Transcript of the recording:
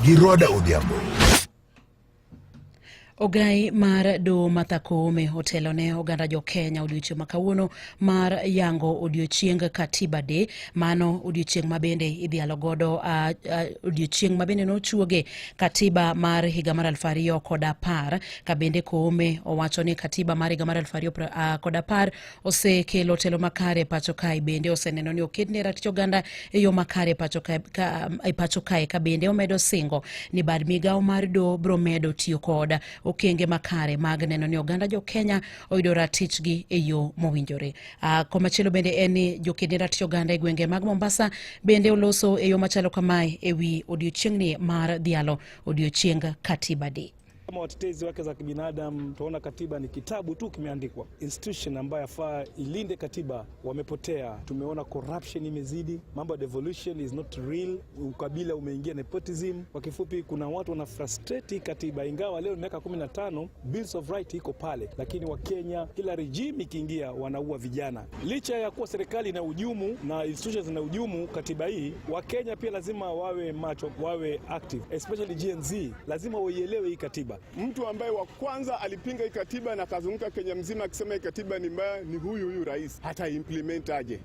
Gi Rhoda Odhiambo. Ogai mar doho Martha Koome otelo ne oganda jo Kenya odiochieng' ma kawuono mar yango odiochieng Katiba Day, mano odiochieng' ma bende idhialo godo odiochieng' ma bende nochuoge katiba mar higa mar 2010, ka bende Koome owacho ni katiba mar higa mar 2010 osekelo telo makare e pacho kae, bende oseneno ni oket ne ratich oganda e yo makare e pacho kae, ka bende omedo singo ni bad migawo mar doho biro medo tiyo kod okenge makare mag neno ni oganda jo Kenya oyudo ratichgi e yo mowinjore. Komachielo bende en ni joked ne ratich oganda e gwenge mag Mombasa bende oloso e yo machalo kamae e wi odiochieng'ni mar dhialo odiochieng Katiba Day. Kama watetezi wake za kibinadamu tunaona katiba ni kitabu tu kimeandikwa. Institution ambayo yafaa ilinde katiba wamepotea. Tumeona corruption imezidi, mambo ya devolution is not real, ukabila umeingia, nepotism. Kwa kifupi, kuna watu wana frustrate katiba, ingawa leo miaka 15 Bills of Right iko pale, lakini Wakenya kila regime ikiingia wanaua vijana. Licha ya kuwa serikali inahujumu na institutions zinahujumu katiba hii, Wakenya pia lazima wawe macho, wawe active, especially Gen Z lazima waielewe hii katiba. Mtu ambaye wa kwanza alipinga hii katiba na akazunguka Kenya mzima akisema hii katiba ni mbaya ni huyu huyu rais. Hata implement aje?